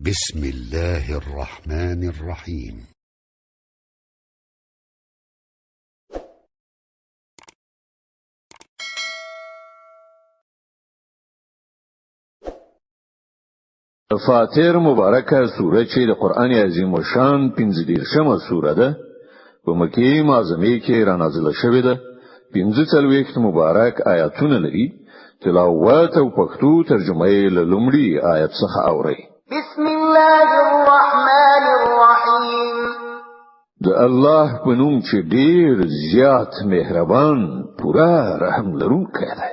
بسم الله الرحمن الرحيم. فاطر مبارکه سوره چې د قران عظیم الشان 15مه سوره ده، په مکه معظمه کې را نازله شوې ده. 45 مبارک آیاتونه لري. تلاوت او پښتو ترجمه یې له لومړي آیت څخه اورئ. بسم الله الرحمن الرحیم. د الله په نوم چې ډیر زیات مهربان، پوره رحم لرونکی دی.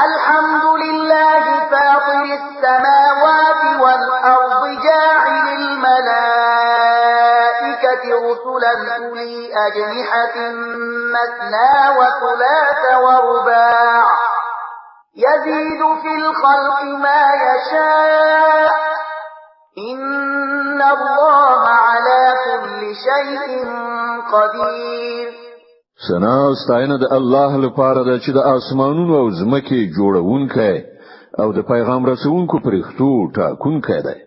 الحمد لله فاطر السماوات والأرض جاعل الملائكة رسلا أولي أجنحة مثنى وثلاث ورباع يزيد في الخلق ما يشاء إن الله على كل شيء قدير. سنا ستاینه د الله لپاره ده چې د اسمانونو او ځمکې جوړونکی او د پیغام رسونکو پرښتو ټاکونکی دی.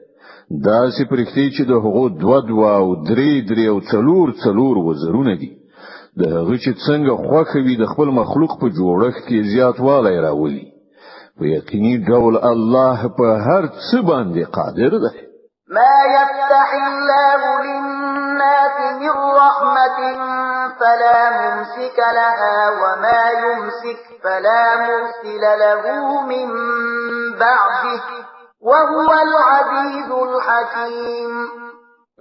داسې پرښتې چې د هغو دوه دوه او درې درې او څلور څلور وزرونه دي. د هغه چې څنګه خوښه وي د خپل مخلوق په جوړښت کې زیاتوالی راولي. په یقیني ډول الله په هر څه باندې قادر دی. ما يفتح الله للناس من رحمة فلا ممسك لها وما يمسك فلا مرسل له من بعده وهو العزيز الحكيم.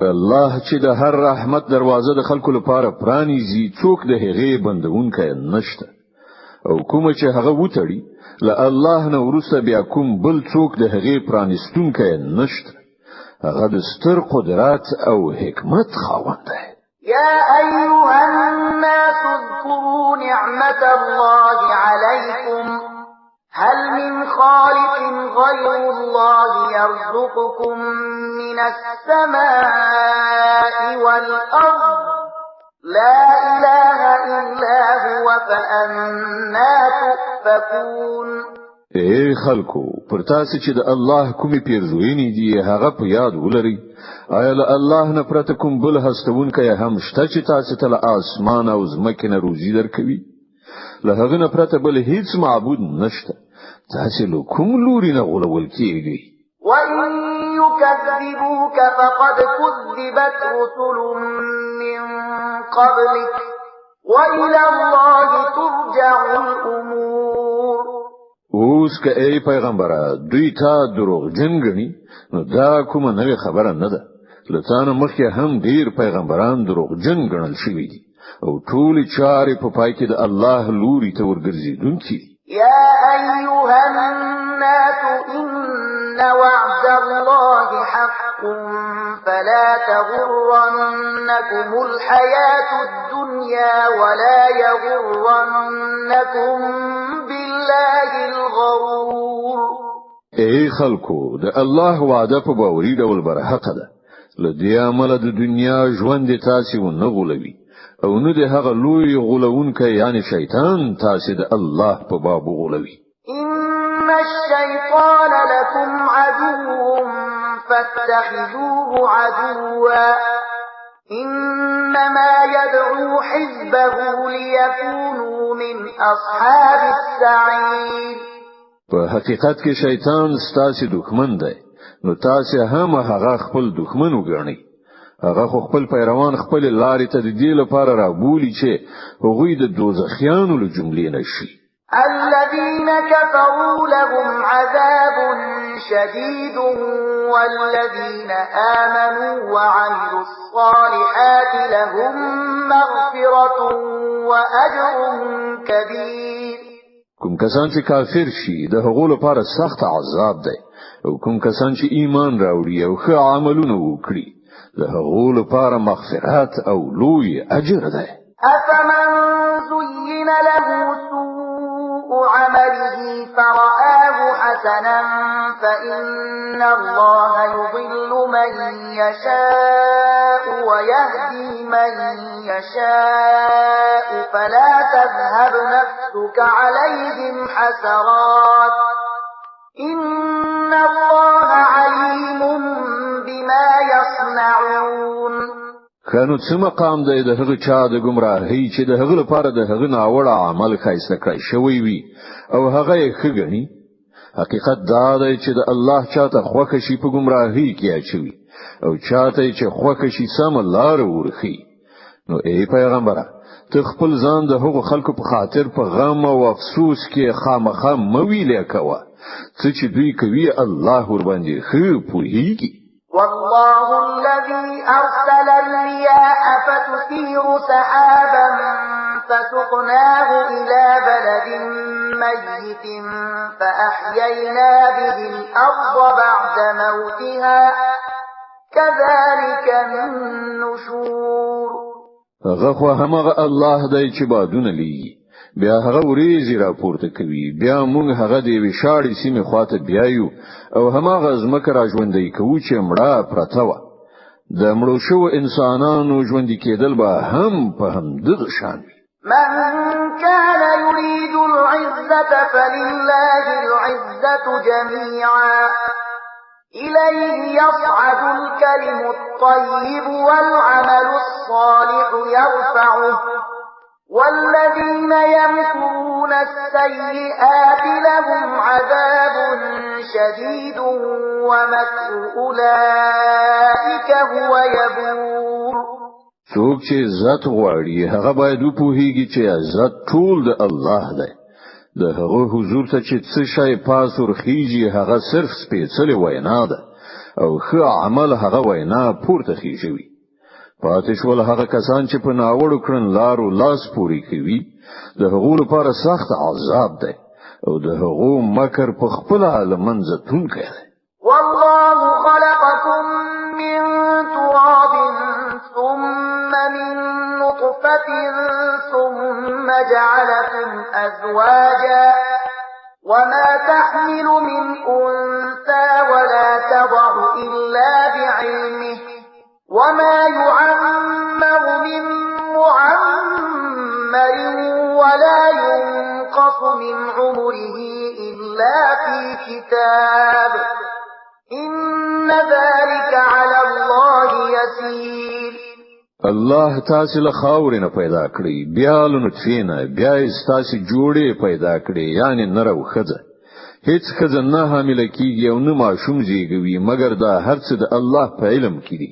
الله چې د هر رحمت دروازه د خلکو لپاره پرانیزي، څوک د هغې بندونکی نشته، او کومه چې هغه وتړي له الله نه وروسته بیا کوم بل څوک د هغې پرانیستونکی نشته. هغه د ستر قدرت او حکمت خاوند دی. يا أيها الناس اذكروا نعمة الله عليكم هل من خالق غير الله يرزقكم من السماء والأرض لا إله إلا هو فأنا تؤفكون. ای خلکو، پر تاسو چې د الله کومې پیرزوینې دي هغه په یاد ولرئ. آیا له الله نه پرته کوم بل هستوونکی هم شته چې تاسو ته له اسمان او ځمکې نه روزي درکوي؟ له هغه نه پرته بل هیڅ معبود نشته. تاسو له کوم لوري نه غولول کیږئ؟ وإن يكذبوك فقد كذبت رسل من قبلك وإلى الله ترجع الأمور. اوس که ای پیغمبره دوی تا دروغجن ګڼي، نو دا کومه نوې خبره نه ده. له تا نه مخکې هم ډیر پیغمبران دروغجن ګڼل شوي دي، او ټولې چارې په پای کې د الله لوري ته ورګرځېدونکي دي. يا أيها الناس إن وعد الله حق فلا تغرنكم الحياة الدنيا ولا يغرنكم بالله الغرور. ای خلکو، د الله وعده په باوري ډول برحقه ده. له دې امله د دنیا ژوند تاسې ونه غولوي، او نه د هغه لوی غولونکی یعنی شیطان تاسې د الله په باب غولوي. إن الشيطان لكم عدو فاتخذوه عدوا إنما يدعو حزبه ليكونوا من أصحاب السعير. په حقیقت کې شیطان ستاسې دښمن دی، نو تاسې هم هغه خپل دښمن وګڼئ. هغه خو خپل پیروان خپل لارې ته د دې لپاره رابولي چې هغوی د دوزخیانو له جملې نه شي. الذين كفروا لهم عذاب شديد والذين آمنوا وعملوا الصالحات لهم مغفرة وأجر كبير. کوم کسان چې کافر شي د هغو لپاره سخت عذاب دی، او کوم کسان چې ایمان راوړي او ښه عملونه وکړي د هغو لپاره مغفرت او لوی اجر دی. أفمن زين له سوء عمله فرآه حسنا فإن الله يضل من يشاء ويهدي من يشاء فلا تذهب نفسك عليهم حسرات إن الله عليم بما يصنعون. ښه نو څه مقام دی د هغه چا د ګمراهۍ چې د هغه لپاره د هغه ناوړه عمل ښایسته کړی شوی وي او هغه یې ښه ګڼي؟ حقیقت دا دی چې د الله چاته خوښه شي په ګمراهۍ کې اچوي او چاته چې خوښه شي سم لار ورښيي. نو ای پیغمبره، ته خپل ځان د هغو خلکو په خاطر په غم او افسوس کې خامخا مه ویلې کوه. څه چې دوی کوي الله ورباندې ښه پوهیږي. والله الذي أرسل الرياح فتثير سحابا فسقناه إلى بلد ميت فأحيينا به الأرض بعد موتها كذلك النشور. هغه خو همغه الله دی چې بادونه لیږي، بیا هغه ورېځې راپورته کوي، بیا مونږ هغه د یوې شاړې سیمې خواته بیایو او هماغه ځمکه را ژوندۍ کوو چې مړه پرته وه. د مړو شوو انسانانو ژوندي کېدل به هم په همدغه شان وي. من كان يريد العزة فلله العزة جميعا إليه يصعد الكلم الطيب والعمل الصالح يرفعه والذين يمكرون السيئات لهم عذاب شديد ومكر أولئك هو يبور. څوک چې عزت غواړي هغه باید وپوهیږي چې عزت ټول د الله دی. د هغه حضور ته چې څه شی پاس ورخیږي هغه صرف سپېڅلې وینا ده او ښه عمل هغه وینا پورته خیژوي. پاتې شول هغه کسان چې په ناوړو کړنلارو لاس پورې کوي، د هغو لپاره سخت عذاب دی او د هغو مکر په خپله له منځه تلونکی دی. والله خلقكم من تراب ثم من نطفة ثم جعلكم أزواجا وما تحمل من أنثى ولا تضع إلا بعلمه وما يعمر من معمر ولا ينقص من عمره إلا في كتاب إن ذلك على الله يسير. الله تاسو له خاورې نه پیدا کړی، بیا له نطفې نه، بیا یې ستاسو جوړې پیدا کړې، یعنی نر او ښځه. هیڅ ښځه نه حامله کیږي او نه ماشوم زیږوي، مګر دا هر څه د الله په علم کې دي.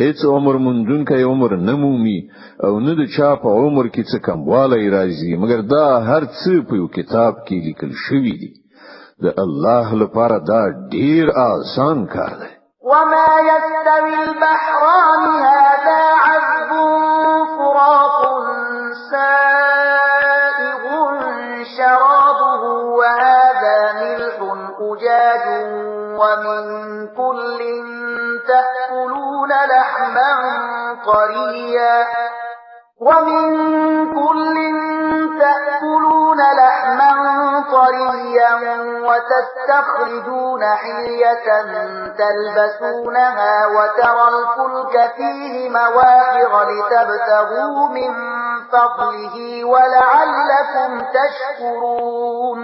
هیڅ عمر موندونکی عمر نه مومي او نه د چا په عمر کې څه کموالی راځي، مګر دا هر څه په یو کتاب کې لیکل شوي دي. د الله لپاره دا ډیر آسان کار دی. وما يستوي البحران هذا عذب فرات سائغ شرابه وهذا ملح أجاج ومن كل تأكلون لحما طريا ومن كل تأكلون لحما طريا وتستخرجون حلية تلبسونها وترى الفلك فيه مواخر لتبتغوا من فضله ولعلكم تشكرون.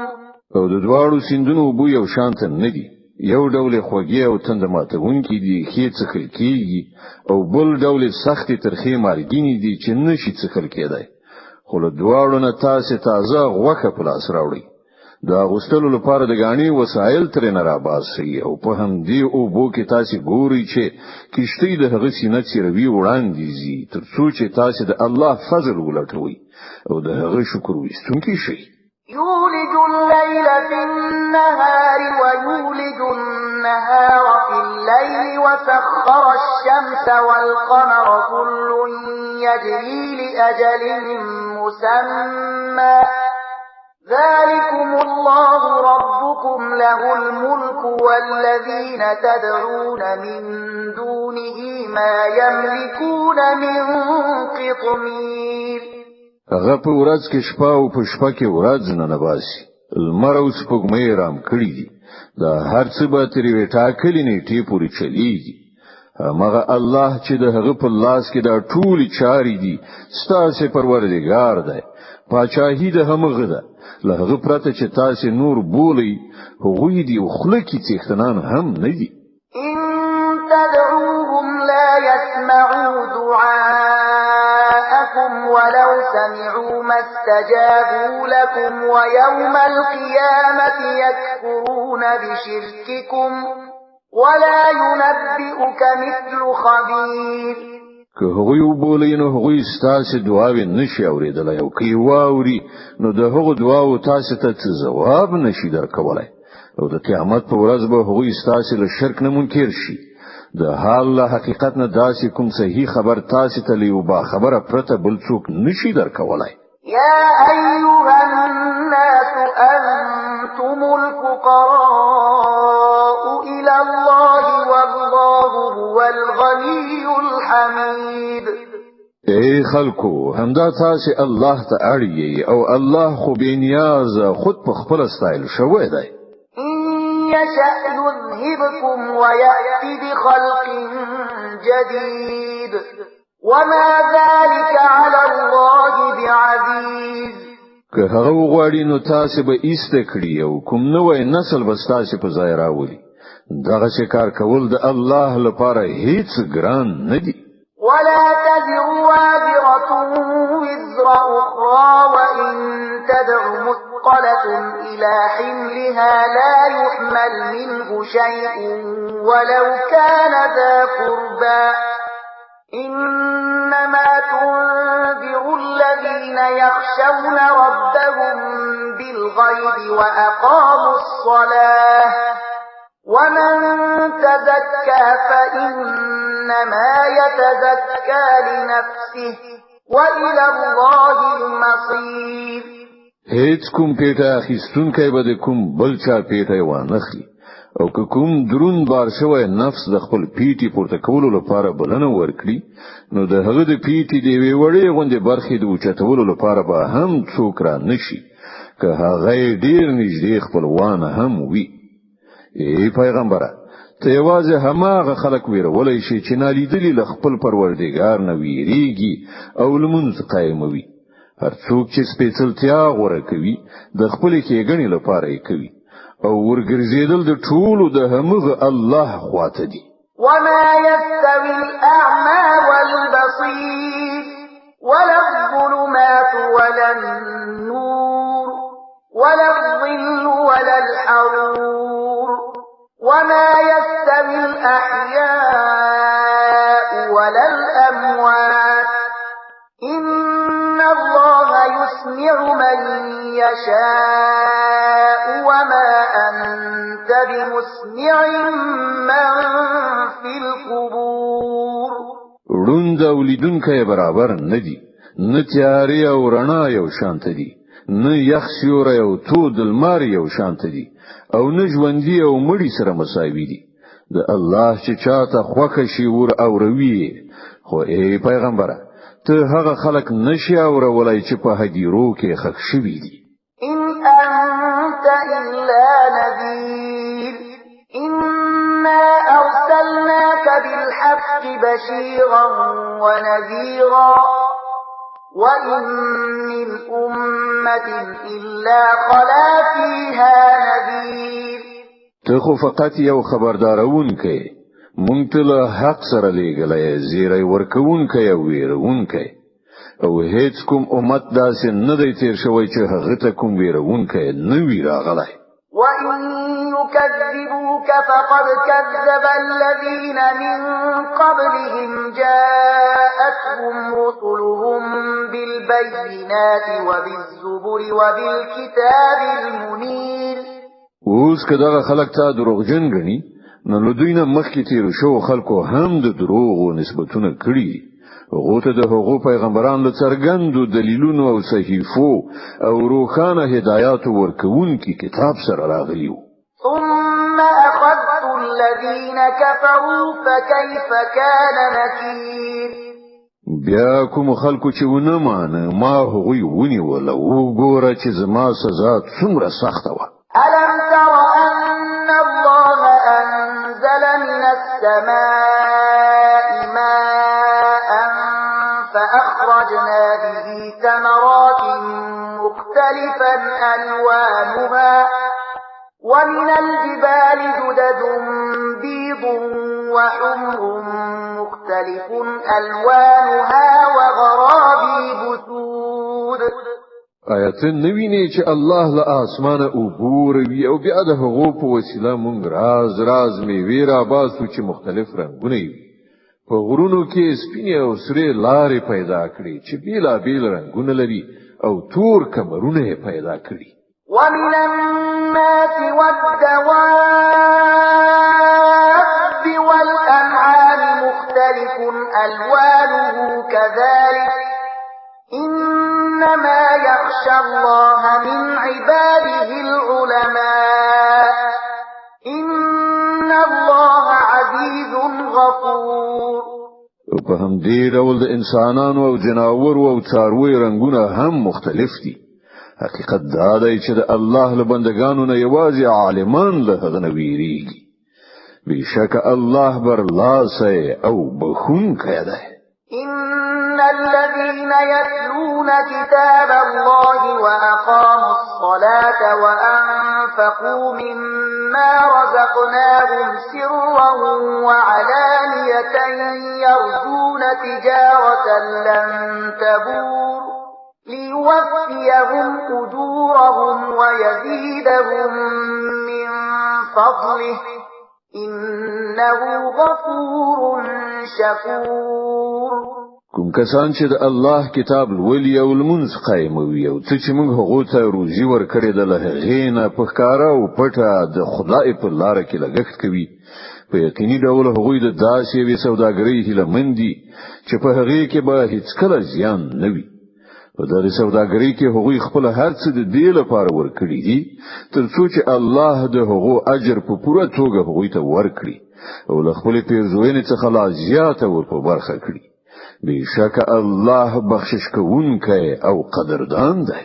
او د دواړو سیندونو اوبه یو شان ته نه دي. یو ډول خوږې او تنده ماتوونکې دي، ښې څښل کیږي، او بل ډول سختې ترخې مالګینې دي چې نشي څښل کېدای. خو له دواړو نه تاسې تازه غوښه په لاس راوړئ. د اغوستلو لپاره د ګاڼې وسایل ترېنه راباسئ او په همدې اوبو کې تاسې ګورئ چې کښتۍ د هغه سینه څیروي وړاندې ځي، تر څو چې تاسې د الله فضل ولټوئ او د هغه شکر ویستونکي شئ. يولج الليل في النهار ويولج النهار في الليل وسخر الشمس والقمر كل يجري لأجل مسمى ذلكم الله ربكم له الملك والذين تدعون من دونه ما يملكون من قطمير. هغه په ورځ کې شپه او په شپه کې ورځ نه باسي. لمر او سپوږمۍ رام کړي دي. دا هر څه به تر یوې ټاکلې نیټې پورې چلیږي. همغه الله چې د هغه په لاس کې دا ټولې چارې دي، ستاسې پروردګار دی. پاچاهي د همغه ده. له هغه پرته چې تاسې نور بولئ، هغوی دي او خوله کې څښتنان هم نه دي. إن تدعوهم لا سمعوا ما استجابوا لكم ويوم القيامة يكفرون بشرككم ولا ينبئك مثل خبير. که هغوی وبولئ، نو هغوی ستاسو دعاوې نشي اورېدلی، او که یې واوري، نو د هغو دعاو تاسو ته څه ځواب نشي درکولای، او د قیامت په ورځ به هغوی ستاسو له شرک نه منکر شي. د حال له حقیقت نه داسې کوم صحیح خبر تاسو ته له یو با خبره پرته بل څوک نشي درکولای. يا أيها الناس، أنتم الفقراء إلى الله، والله هو الغني الحميد. ای خلکو، همدا تاسو الله ته اړ یئ، او الله خو بې نیاز، خود په خپل ستایل شوی دی. إن يشأ يذهبكم ويأت بخلق جديد، وما ذلك على الله بعزيز. که هغه وغواړي، نو تاسو به ایسته کړي او کوم نوی نسل به تاسو په ځای راولي. دغه څه کار کول د الله لپاره هیڅ ګران نه دی. ولا تزر وازرة وزر أخرى، وإن تدع مثقلة إلى حملها لا يحمل منه شيء ولو كان ذا قربى. إنما تنذر الذين يخشون ربهم بالغيب وأقاموا الصلاة، ومن تزكى فإنما يتزكى لنفسه، وإلى الله المصير. هیڅ کوم پیټه اخیستونکی به د کوم بل چا پیټه وانخلي، او که کوم درون بار شوی نفس د خپل پیټي پورته کولو لپاره بلنه ورکړي، نو د هغه د پیټي د یوې وړې غوندې برخې د اوچتولو لپاره به هم څوک را نشي، که هغه ډیر نږدې خپلوان هم وي. ای پیغمبره، ته یوازې هماغه خلک ویرولای شي چې نالیدلی له خپل پروردګار نه ویریږي او لمونځ قایموي. هر څوک چې سپېڅلتیا غوره کوي، د خپلې ښېګڼې لپاره یې کوي، او ورګرځېدل د ټولو د همغه الله خواته دي. وما يستوي الأعمى والبصير، ولا الظلمات ولا النور، ولا الظل ولا الحرور، وما يستوي الأحياء ولا الأموات، إن الله يسمع من يشاء، وما أنت بمسمع من في القبور. ړوند او لیدونکی برابر نه دي، نه تیارې او رڼا یو شانته دي، نه یخ سیوری او تود لمر یو شانته دي، او نه ژوندي او مړي سره مساوي دي. د الله چې چاته خوښه شي، ور اوروي. خو ای پیغمبره، ته هغه خلک نشي اورولای چې په هدیرو کې ښخ شوي دي. إن أنت إلا نذير، إنا أرسلناك بالحق بشيرا ونذيرا، وإن من أمة إلا خلا فيها نذير. ته خو فقط یو خبردارونکی، مونږ ته له حق سره لیږلی زیری ورکوونکی او ویرونکی، او هیڅ کوم امت داسې نه دی تیر شوی چې هغه ته کوم ویرونکی نه وي راغلی. وإن يكذبوك فقد كذب الذين من قبلهم، جاءتهم رسلهم بالبينات وبالزبر وبالكتاب المنير. اوس که دغه خلک تا دروغجن ګڼي، نو له دوی نه مخکې تیرو شوو خلکو هم د دروغو نسبتونه کړي دي. هغو ته د هغو پیغمبران له څرګندو دلیلونو او صحیفو او روښانه هدایاتو ورکوونکي کتاب سره راغلي وو. ثم أخذت الذين كفروا، فكيف كان نكير؟ بیا کوم خلکو چې ونه مانه، ما هغوی ونیول، او وګوره چې زما سزا څومره سخته وه. ألم تر أن الله أنزل من السماء ماء فأخرجنا به ثمرات مختلفا ألوانها، ومن الجبال جدد بيض وحمر مختلف ألوانها وغرابيب سود. آیا ته نه وینې چې الله له اسمانه اوبه وروي او بیا د هغو په وسیله مونږ راز راز میوې را باسو چې مختلف رنګونه وي؟ په غرونو کې سپینې او سرې لارې پیدا کړي چې بیلابیل رنګونه لري او تور کمرونه یې پیدا کړي. ومن الناس والدواب والأنعام مختلف ألوانه كذلك إنما يخشى الله من عباده العلماء إن الله عزيز غفور. په همدې ډول د انسانانو او جناورو او څارویو رنګونه هم مختلف دي. حقیقت دا دی چې د الله له بندگانو نه یوازې عالمان له هغه نه ویریږي. بېشکه الله برلاسی او بخښونکی دی. إن الذين يتلون كتاب الله وأقاموا الصلاة وأنفقوا مما رزقناهم سرا وعلانية يرجون تجارة لن تبور ليوفيهم أجورهم ويزيدهم من فضله إنه غفور شكور. کوم کسان چې د الله کتاب لولي او لمونځ قایموي او څه چې موږ هغو ته روزي ورکړې ده له هغې نه په ښکاره او پټه د خدای په لاره کې لګښت کوي، په یقیني ډول هغوی د داسې یوې سوداګرۍ هیله مند دي چې په هغې کې به هیڅکله زیان نه وي. په دغې سوداګرۍ کې هغوی خپل هر څه د دې لپاره ورکړي دي تر څو چې الله د هغو اجر په پوره توګه هغوی ته ورکړي او له خپلې پیرزوینې څخه لا زیاته ور په برخه کړي. بېشکه الله بخشش کوونکی او قدردان دی.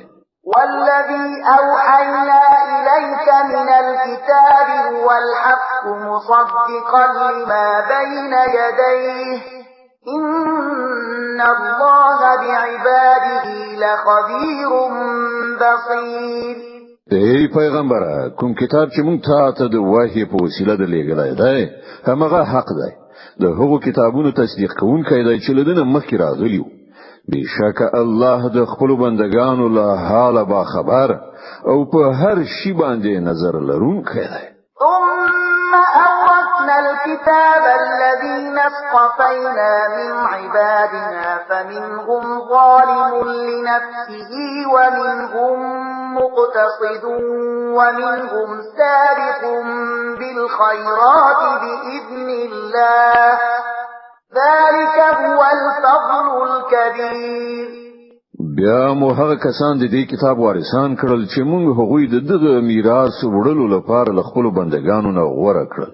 والذي أوحينا إليك من الكتاب هو الحق مصدقا لما بين يديه إن الله بعباده لخبير بصير. ای پیغمبره، کوم کتاب چې مونږ تا ته د وحی په وسیله درلېږلی دی همغه حق دی، د هغو کتابونو تصدیق کوونکی دی چې له ده نه مخکې راغلي وو. بېشکه الله د خپلو بندګانو له حاله باخبر او په هر شي باندې نظر لرونکی دی. ثم أورثنا الكتاب الذين اصطفينا من عبادنا فمنهم ظالم لنفسه ومنهم مقتصد ومنهم سابق بالخيرات بإذن الله ذلك هو الفضل الكبير. بیا مو هغه کسان د دې کتاب وارثان کړل چې موږ هغوی د دغه میراث وړلو لپاره له خپلو بندګانو نه غوره کړل.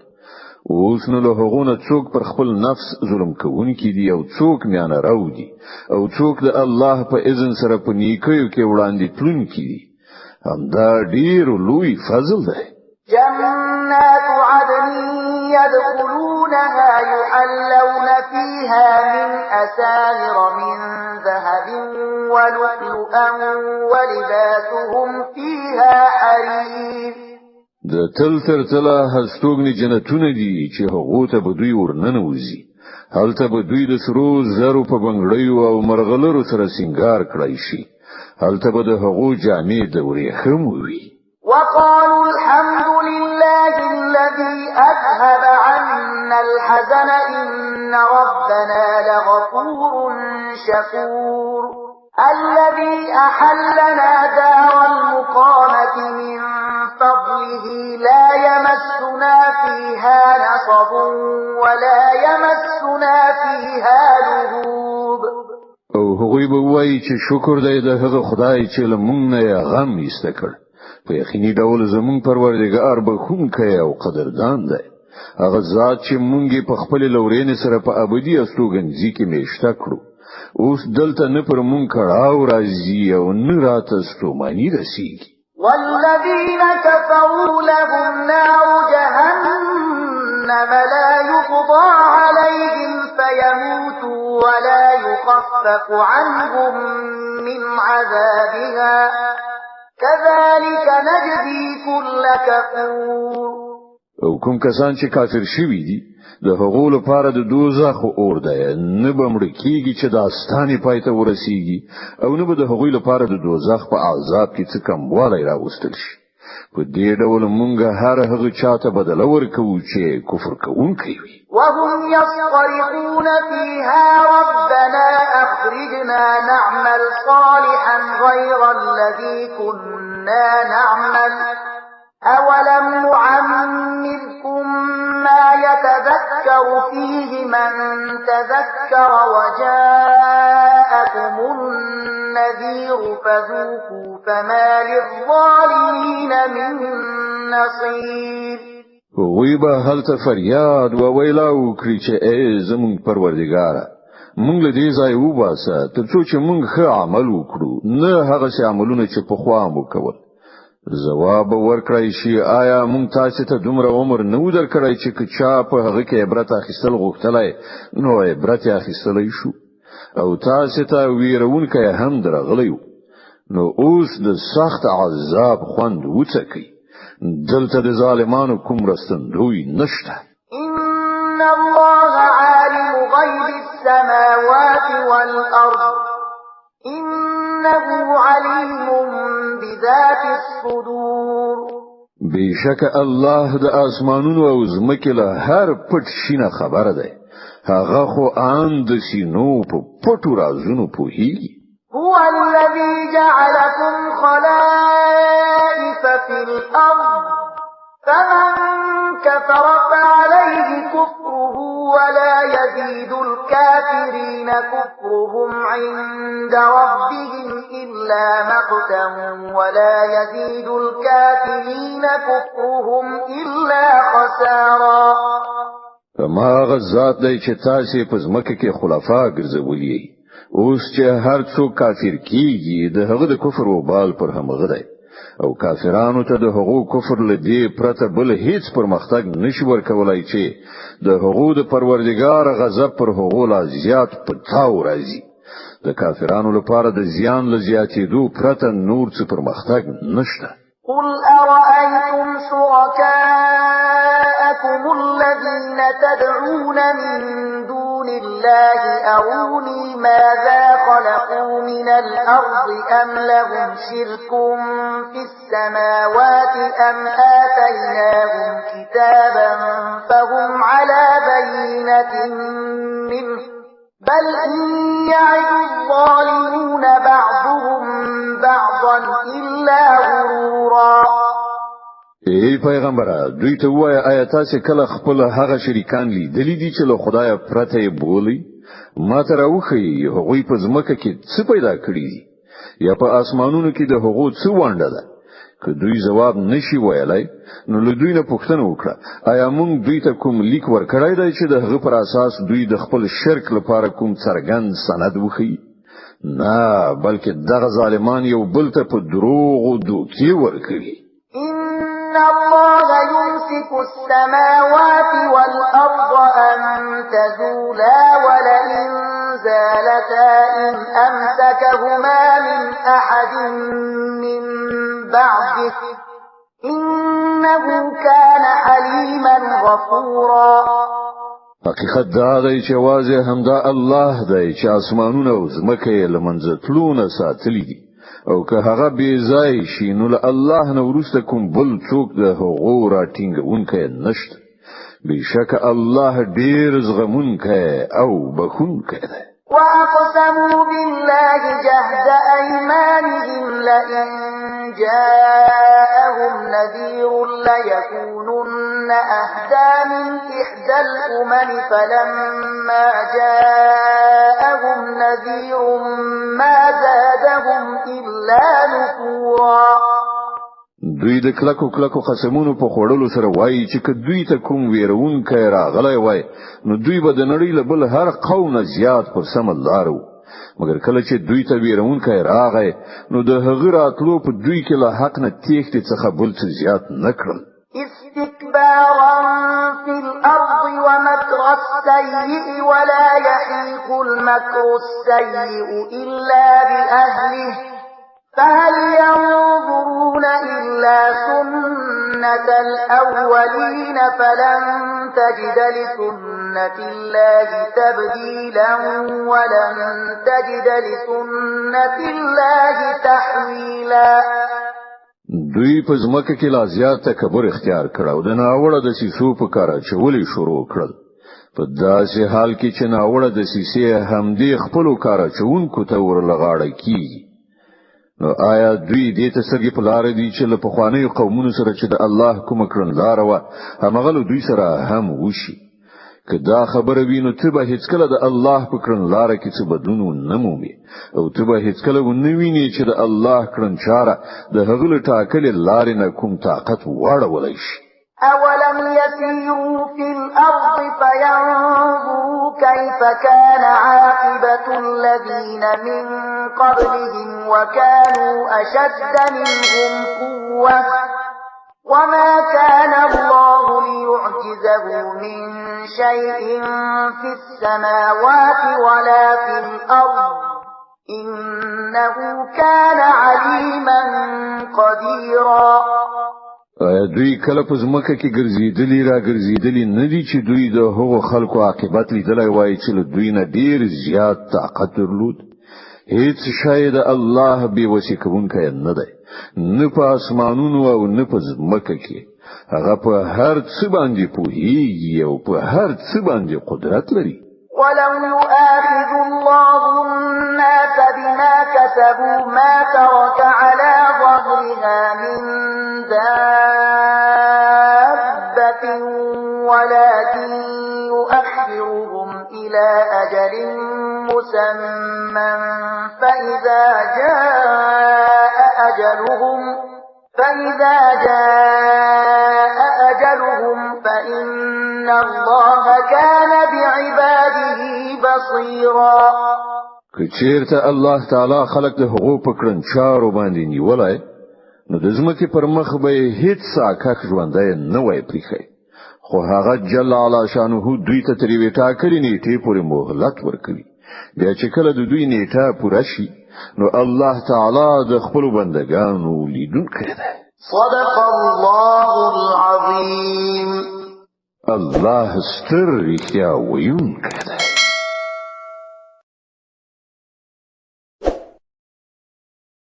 اوس نو له هغو نه څوک پر خپل نفس ظلم کوونکي دي او څوک میانه رو دي او څوک د الله په اذن سره په نیکیو کې وړاندې تلونکي دي. همدا ډیر لوی فضل دی. جنات عدن يدخلونها يحلون فيها من أساور من ذهب ولؤلؤا ولباسهم فيها حرير. د تل تر تله هستوګنې جنتونه دي چې هغو ته به دوی ورننوځي. هلته به دوی د سرو زرو په بنګړیو او مرغلرو سره سینګار کړای شي. هلته به د هغو جامې د ورېښمو وي. وقالوا الحمد لله الذي أذهب عنا الحزن إن ربنا لغفور شكور الذي أحلنا دار المقامة من فضله لا يمسنا فيها نصب ولا يمسنا فيها لغوب. او هغوی به وایي چې شکر دی د هغه خدای چې له مونږ نه یې غم ایسته کړ. په یقیني ډول زمونږ پروردګار بخښونکی او قدردان دی، هغه ذات چې مونږ یې په خپلې لورینې سره په ابدي استوګنځي کې میشته کړو. اوس دلته نه پر مونږ کړاو راځي او نه راته ستوماني رسیږي. والذین كفروا لهم نار جهنم لا يقضى عليهم فيموتوا ولا يخفف عنهم من عذابها كذلك نجزي كل كفور. او کوم کسان چې کافر شوي دي د د هغو لپاره د دوزخ اور دی، نه به مړ کیږي چې داستان پای ته ورسیږي، او نه به د هغوی لپاره د دوزخ په عذاب کې څه کموالی راوستل شي. په دې ډول مونږ هر هغه چاته بدله ورکوو چې کفر کوونکی وي. وهم يصطرخون فيها ربنا أخرجنا نعمل صالحا غير الذي كنا نعمل أولم نعمركم ما يتذكر فيه من تذكر وجاءكم النذير فذوقوا فما للظالمين من نصير. هغوی به هلته فریاد و ویلا وکړي چې ای زمونږ پروردګاره، مونږ له دې ځایه وباسه ترڅو چې مونږ ښه عمل وکړو، نه هغسې عملونه چې پخوا مو کول. ځواب ورکړی شي: آیا مونږ تاسو ته دومره عمر نه و درکړی چې که چا په هغه کې عبرت اخیستل غوښتلی نو عبرت یې اخیستلی شو، او تاسو ته ویرونکی هم درغلی و، نو اوس د سخت عذاب خوند وڅکئ. دلته د ظالمانو کوم مرستندوی نشته. ان الله عالم غیب السماوات والارض انه علیم بذات الصدور. بشک الله د اسمانونو او زمکې له هر پټ شي نه خبر دی، هغه خو ان د سینو په پټو رازونو پوهیږي. هو الذي جعلكم خلائف في الأرض فمن كفر فعليه كفره ولا يزيد الكافرين كفرهم عند ربهم إلا مقتا ولا يزيد الكافرين كفرهم إلا خسارا. ما هغه ذات دی چې تاسې په ځمکه کې خلفا ګرځولي. اوس چې هر څوک کافر کیږي د هغه د کفر وبال پر همغه دی، او کافرانو ته د هغو کفر له دې پرته بل هیڅ پرمختګ نشي ورکولای چې د هغو د پروردګار غضب پر هغو لا زیات په تاو راځي. د کافرانو لپاره د زیان له زیاتېدو پرته نور څه پرمختګ نشته. قل أرأيتم شركاءكم الذين تدعون من دون الله أروني ماذا خلقوا من الأرض أم لهم شرك في السماوات أم آتيناهم كتابا فهم على بينة منه بل إن يعد الظالمون بعضهم بعضا إلا غرورا. ای پیغمبره، دوی ته ووایه آیا تاسې کله خپل هغه شریکان لیدلي دي چې له خدایه پرته یې بولئ؟ ما ته راوښیئ هغوی په ځمکه کې څه پیدا کړي دي، یا په اسمانونو کې د هغو څه ونډه ده؟ که دوی ځواب نشي ویلای نو له دوی نه پوښتنه وکړه آیا مونږ دوی ته کوم لیک ورکړی دی چې د هغه پر اساس دوی د خپل شرک لپاره کوم څرګند سند وښیي؟ نه، بلکې دغه ظالمان یو بل ته په دروغو دوکې ورکوي. إن الله يمسك السماوات والأرض أن تزولا ولئن زالتا إن أمسكهما من أحد من بعده إنه كان حليما غفورا. حقیقت دا دی چې یوازې همدا الله دی چې اسمانونه او ځمکه یې له منځه تلو ساتلي دي، او که هغه بې ځای شي نو له الله نه وروسته کوم بل څوک د هغو راټینګونکی نشته. بېشکه الله ډېر زغمونکی او بخښونکی دی. وأقسموا بالله جهد أيمانهم لئن جاءهم نذير ليكونن أهدى من إحدى الأمم فلما جاءهم نذير ما زادهم إلا نفورا. دوی د کلکو کلکو قسمونو په خوړلو سره وایي چې که دوی ته کوم ویرونکی راغلی وای نو دوی به د نړۍ له بل هر قوم نه زیات پر سمه لار وو، مګر کله چې دوی ته ویرونکی راغی نو د هغه راتلو په دوی کې له حق نه تېښتې څخه بل څه زیات نه کړل. استكبارا في الأرض ومكر السيء ولا يحيق المكر السيء إلا بأهله فهل ينظرون إلا سنة الأولين فلن تجد لسنة لسنة الله تبديلا ولن تجد لسنة الله تحويلا. دوی په ځمکه کې لا زیات تکبر اختیار کړ او د ناوړه دسیسو په کار اچولې شروع کړل، په داسې حال کې چې ناوړه دسیسې همدې خپلو کار اچوونکو ته ورلغاړه کیږي. نو آیا دوی دې ته سترګې په لار دي چې له پخوانیو قومونو سره چې د الله کومه کړنلاره وه همغه له دوی سره هم وشي؟ که دا خبره وي نو ته به هیڅکله د الله په کړنلاره کې څه بدلون ونه مومې، او ته به هیڅکله ونه وینې چې د الله کړنچاره د هغه له ټاکلې لارې نه کوم طاقت واړولی شي. أولم يسيروا في الأرض فينظروا كيف كان عاقبة الذين من قبلهم وكانوا أشد منهم قوة وما كان الله ليعجزه من شيء في السماوات ولا في الأرض إنه كان عليما قديرا. آیا دوی کله په ځمکه کې ګرځېدلي را ګرځېدلي نه دي چې دوی د هغو خلکو عاقبت لیدلی وای چې له دوی نه ډېر زیات طاقت درلود؟ هیڅ شی د الله بې وسې کوونکی نه دی، نه په اسمانونو او نه په ځمکه کې. هغه په هر څه باندې پوهیږي او په هر څه باندې قدرت لري. ولو يؤاخذ الله الناس بما كسبوا ما ترك على ظهرها من دابة ولكن يؤخرهم إلى أجل مسمى فإذا جاء أجلهم فإن الله كان بعباده بصيرا. که چیرته الله تعالی خلق د هغو په کړنچارو باندې نیولای نو د ځمکې پر مخ به یې هیڅ ساکښ ژوندی نه وای پریښی، خو هغه جل علا شانه دوی ته تر یوې ټاکلې نیټې پورې مهلت ورکوي. بیا چې کله د دوی نیټه پوره شي نو الله تعالی د خپلو بندګانو لیدونکی دی. صدق الله العظیم. الله ستر رښتیا ویونکی دی.